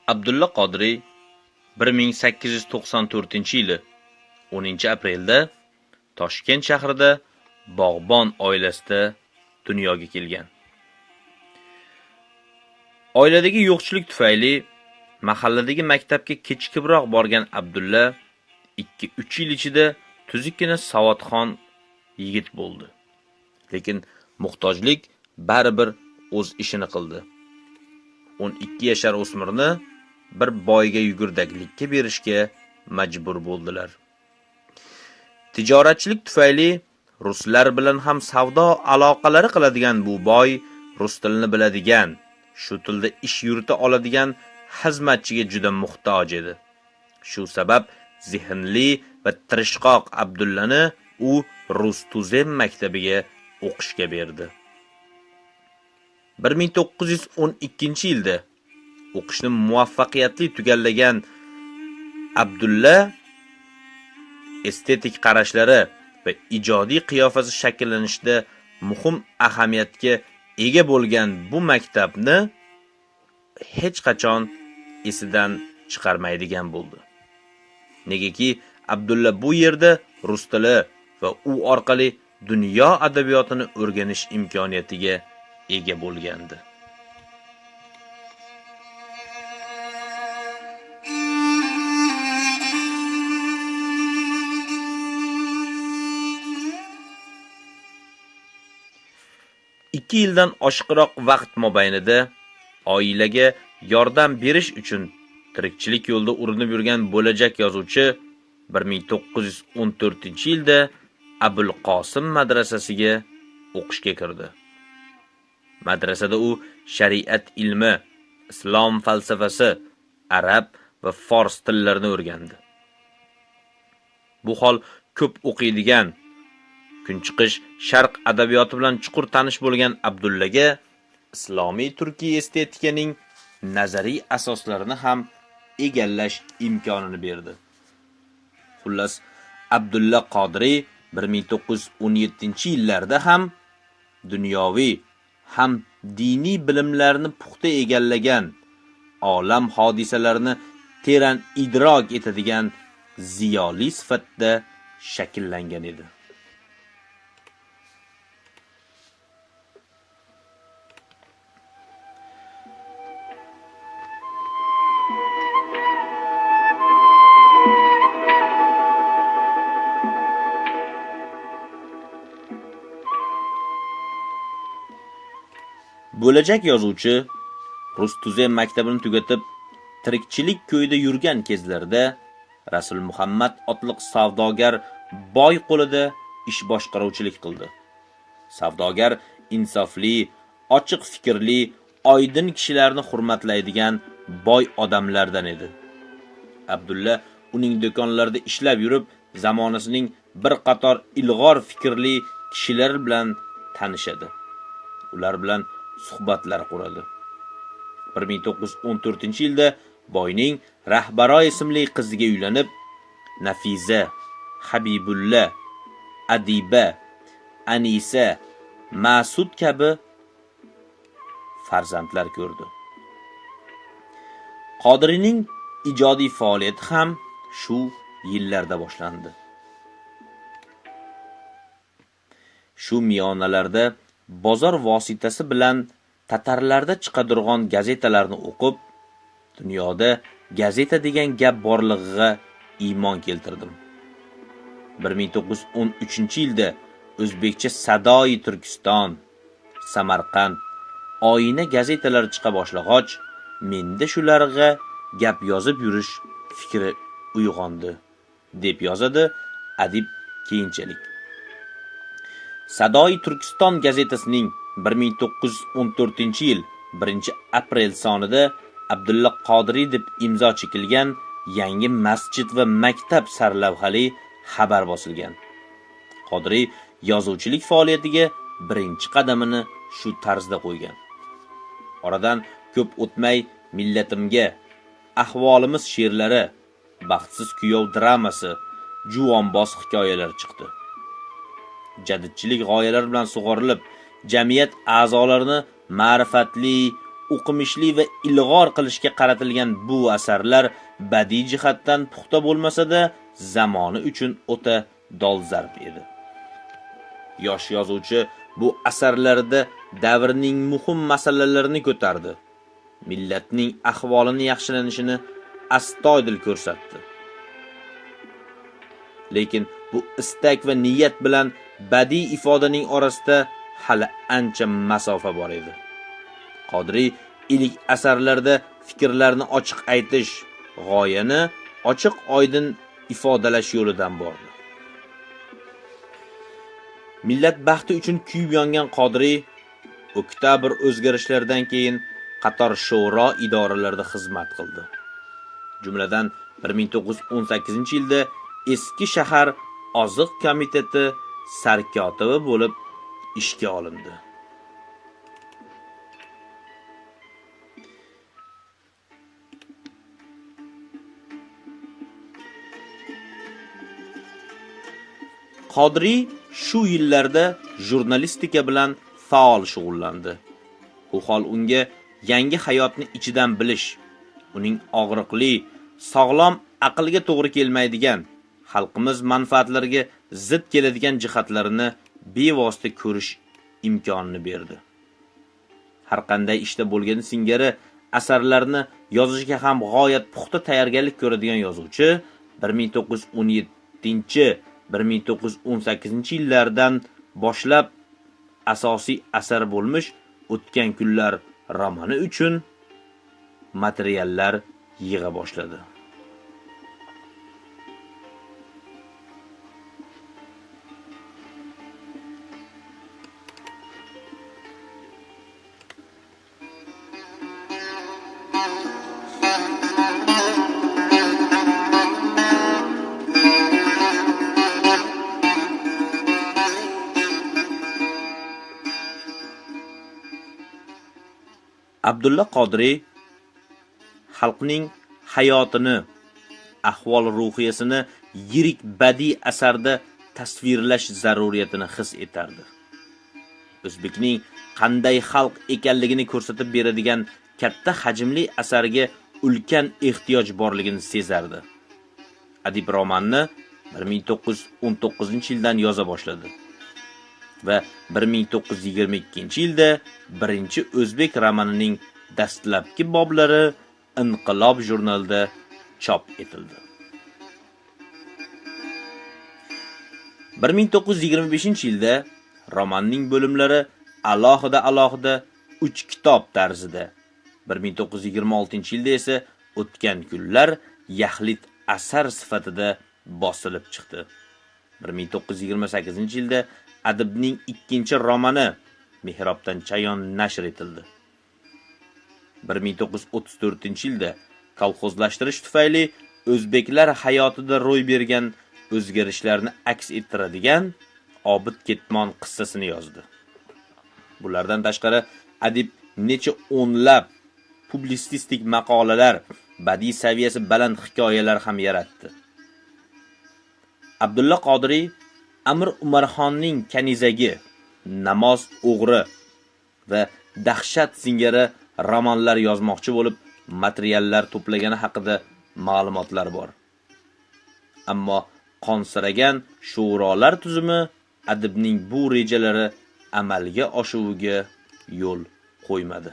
Abdulla Qodiriy 1894-yili 10-aprelda Toshkent shahrida bog'bon oilasida dunyoga kelgan. Oiladagi yo'qchilik tufayli mahalladagi maktabga kechikibroq borgan Abdulla 2-3 yil ichida tuzukkina savodxon yigit bo'ldi. Lekin muhtojlik baribir o'z ishini qildi. 12 yashar o'smirni bir boyga yugurdaklikka berishga majbur bo'ldilar. Tijoratchilik tufayli ruslar bilan ham savdo aloqalari qiladigan bu boy rus tilini biladigan, shu tilda ish yurita oladigan xizmatchiga juda muhtoj edi. Shu sabab zehnli va tirishqoq Abdullani u rus tuzem maktabiga o'qishga berdi. 1912-yilda o'qishni muvaffaqiyatli tugallagan Abdulla estetik qarashlari va ijodiy qiyofasi shakllanishida muhim ahamiyatga ega bo'lgan bu maktabni hech qachon esidan chiqarmaydigan bo'ldi. Negaki Abdulla bu yerda rus tili va u orqali dunyo adabiyotini o'rganish imkoniyatiga ega bo'lgandi. Ikki yildan oshiqroq vaqt mobaynida oilaga yordam berish uchun tirikchilik yo'lida urinib yurgan bo'lajak yozuvchi 1914-yilda Abul Qosim madrasasiga o'qishga kirdi. Madrasada u shariat ilmi, islom falsafasi, arab va fors tillarini o'rgandi. Bu hol ko'p o'qiydigan, kunchiqish sharq adabiyoti bilan chuqur tanish bo'lgan Abdullaga islomiy turkiy estetikaning nazariy asoslarini ham egallash imkonini berdi. Xullas, Abdulla Qodiriy 1917-yillarda ham dunyoviy ham diniy bilimlarni puxta egallagan, olam hodisalarini teran idrok etadigan ziyoli sifatida shakllangan edi. Bo'lajak yozuvchi rus tuzem maktabini tugatib, tirikchilik ko'yida yurgan kezlarida Rasul Muhammad otliq savdogar boy qo'lida ish boshqaruvchilik qildi. Savdogar insofli, ochiq fikrli, oydin kishilarni hurmatlaydigan boy odamlardan edi. Abdulla uning do'konlarida ishlab yurib, zamonasining bir qator ilg'or fikrli kishilar bilan tanishadi. Ular bilan suhbatlar quradi. 1914-yilda boyning Rahbaro ismli qiziga uylanib, Nafiza, Habibulla, Adiba, Anisa, Ma'sud kabi farzandlar ko'rdi. Qodiriyning ijodiy faoliyati ham shu yillarda boshlandi. Shu miyonalarda bozor vositasi bilan tatarlarda chiqadirgan gazetalarni o'qib, dunyoda gazeta degan gap borlig'iga iymon keltirdim. 1913-yilda o'zbekcha Sadoi Turkiston, Samarqand, Oyina gazetalari chiqa boshlag'och, menda shularga gap yozib yurish fikri uyg'ondi, deb yozadi adib keyinchalik. Sadoi Turkiston gazetasining 1914-yil 1-aprel sonida Abdulla Qodiriy deb imzo chekilgan yangi masjid va maktab sarlavhali xabar bosilgan. Qodiriy yozuvchilik faoliyatiga birinchi qadamini shu tarzda qo'ygan. Oradan ko'p o'tmay Millatimga, Ahvolimiz she'rlari, Baxtsiz kuyov dramasi, Juvonboz hikoyalari chiqdi. Jadidchilik g'oyalari bilan sug'orilib, jamiyat a'zolarini ma'rifatli, o'qimishli va ilg'or qilishga qaratilgan bu asarlar badiiy jihatdan puxta bo'lmasa-da, zamoni uchun o'ta dolzarb edi. Yosh yozuvchi bu asarlarda davrning muhim masalalarini ko'tardi. Millatning ahvolini yaxshilanishini astoydil ko'rsatdi. Lekin bu istak va niyat bilan badiiy ifodaning orasida hali ancha masofa bor edi. Qodiriy ilk asarlarda fikrlarni ochiq aytish, g'oyani ochiq oydin ifodalash yo'lidan bordi. Millat baxti uchun kuyib yongan Qodiriy oktyabr o'zgarishlaridan keyin qator sho'ro idoralarida xizmat qildi. Jumladan 1918-yilda Eski shahar oziq komiteti sarkotibi bo'lib ishga olindi. Qodiriy shu yillarda jurnalistika bilan faol shug'ullandi. Bu hol unga yangi hayotni ichidan bilish, uning og'riqli, sog'lom aqlga to'g'ri kelmaydigan, xalqimiz manfaatlariga zid keladigan jihatlarini bevosita ko'rish imkonini berdi. Har qanday ishda bo'lgani singari asarlarni yozishga ham g'oyat puxta tayyorgarlik ko'radigan yozuvchi 1917-1918 yillardan boshlab asosiy asar bo'lmish O'tgan kunlar romani uchun materiallar yig'a boshladi. Abdulla Qodiriy xalqning hayotini, ahvol ruhiyasini yirik badiiy asarda tasvirlash zaruriyatini his etardi. O'zbekning qanday xalq ekanligini ko'rsatib beradigan katta hajmli asarga ulkan ehtiyoj borligini sezardi. Adib romanni 1919-yildan yoza boshladi va 1922-yilda birinchi o'zbek romanining dastlabki boblari Inqilob jurnalida chop etildi. 1925-yilda romanning bo'limlari alohida-alohida 3 kitob tarzida, 1926-yilda esa O'tgan kunlar yaxlit asar sifatida bosilib chiqdi. 1928-yilda adibning ikkinchi romani Mehrobdan chayon nashr etildi. 1934-yilda kolxozlashtirish tufayli o'zbeklar hayotida ro'y bergan o'zgarishlarni aks ettiradigan Obid Ketmon qissasini yozdi. Bulardan tashqari adib necha o'nlab publitsistik maqolalar, badiiy saviyasi baland hikoyalar ham yaratdi. Abdulla Qodiriy Amir Umarxonning Kanizagi, Namoz o'g'ri va Dahshat singari romanlar yozmoqchi bo'lib, materiallar to'plagani haqida ma'lumotlar bor. Ammo qonsiragan sho'rolar tuzumi adibning bu rejalari amalga oshuviga yo'l qo'ymadi.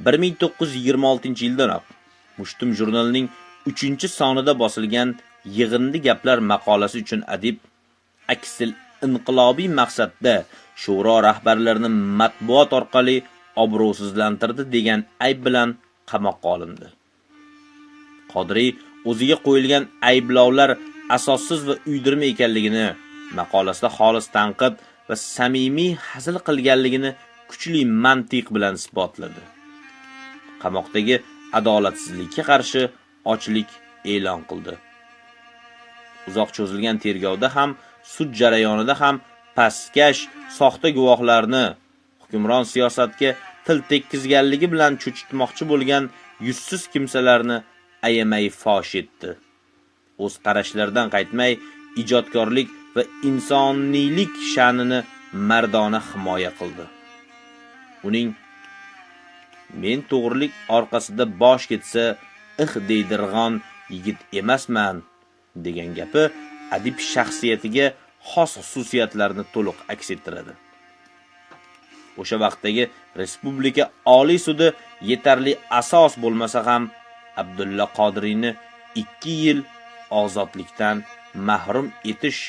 ...1926-yildanoq Mushtum jurnalining 3-sonida bosilgan Yig'indi gaplar maqolasi uchun adib aksil inqilobiy maqsadda sho'ro rahbarlarini matbuot orqali obro'sizlantirdi degan ayb bilan qamoqqa olindi. Qodiriy o'ziga qo'yilgan ayblovlar asossiz va uydirma ekanligini, maqolasida xolis tanqid va samimiy hazil qilganligini kuchli mantiq bilan isbotladi. Qamoqdagi adolatsizlikka qarshi ochlik e'lon qildi. Uzoq cho'zilgan tergovda ham, sud jarayonida ham pastkash soxta guvohlarni hukmron siyosatga til tekkizganligi bilan cho'chitmoqchi bo'lgan yuzsiz kimsalarni ayamay fosh etdi. O'z qarashlaridan qaytmay, ijodkorlik va insoniylik sha'nini mardona himoya qildi. Uning "Men to'g'rilik orqasida bosh ketsa, ix deydirg'on yigit emasman" degan gapi adib shaxsiyatiga xos xususiyatlarni to'liq aks ettiradi. O'sha vaqtdagi Respublika Oliy sudi yetarli asos bo'lmasa ham Abdulla Qodiriyni 2 yil ozodlikdan mahrum etish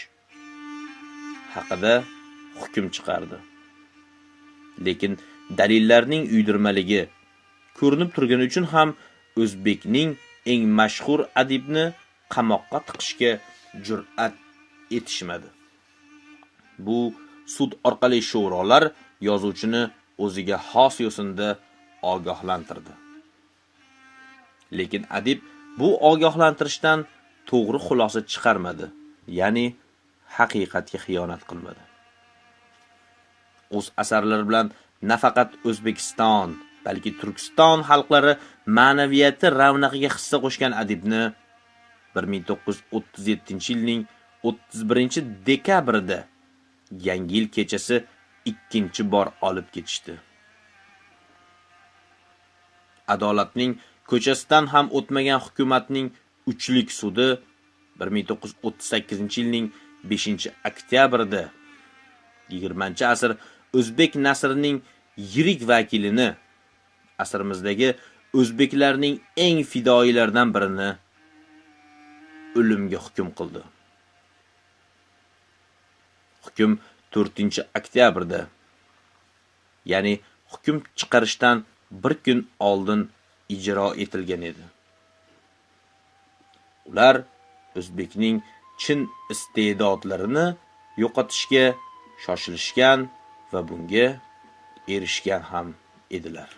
haqida hukm chiqardi. Lekin dalillarning uydirmaligi ko'rinib turgani uchun ham o'zbekning eng mashhur adibni qamoqqa tiqishga jur'at etishmadi. Bu sud orqali sho'rolar yozuvchini o'ziga xos yo'sinda ogohlantirdi. Lekin adib bu ogohlantirishdan to'g'ri xulosa chiqarmadi, ya'ni haqiqatga xiyonat qilmadi. O'z asarlari bilan nafaqat O'zbekiston, balki Turkiston xalqlari ma'naviyati ravnaqiga hissa qo'shgan adibni 1937-yilning 31-dekabrida Yangi yil kechasi ikkinchi bor olib ketishdi. Adolatning ko'chasidan ham o'tmagan hukumatning uchlik sudi 1938-yilning 5-oktyabrida 20-asr o'zbek nasrining yirik vakilini, asrimizdagi o'zbeklarning eng fidoyilaridan birini o'limga hukm qildi. Hukm 4-oktyabrda, ya'ni hukm chiqarishdan bir kun oldin ijro etilgan edi. Ular o'zbekning chin iste'dodlarini yo'qotishga shoshilishgan va bunga erishgan ham edilar.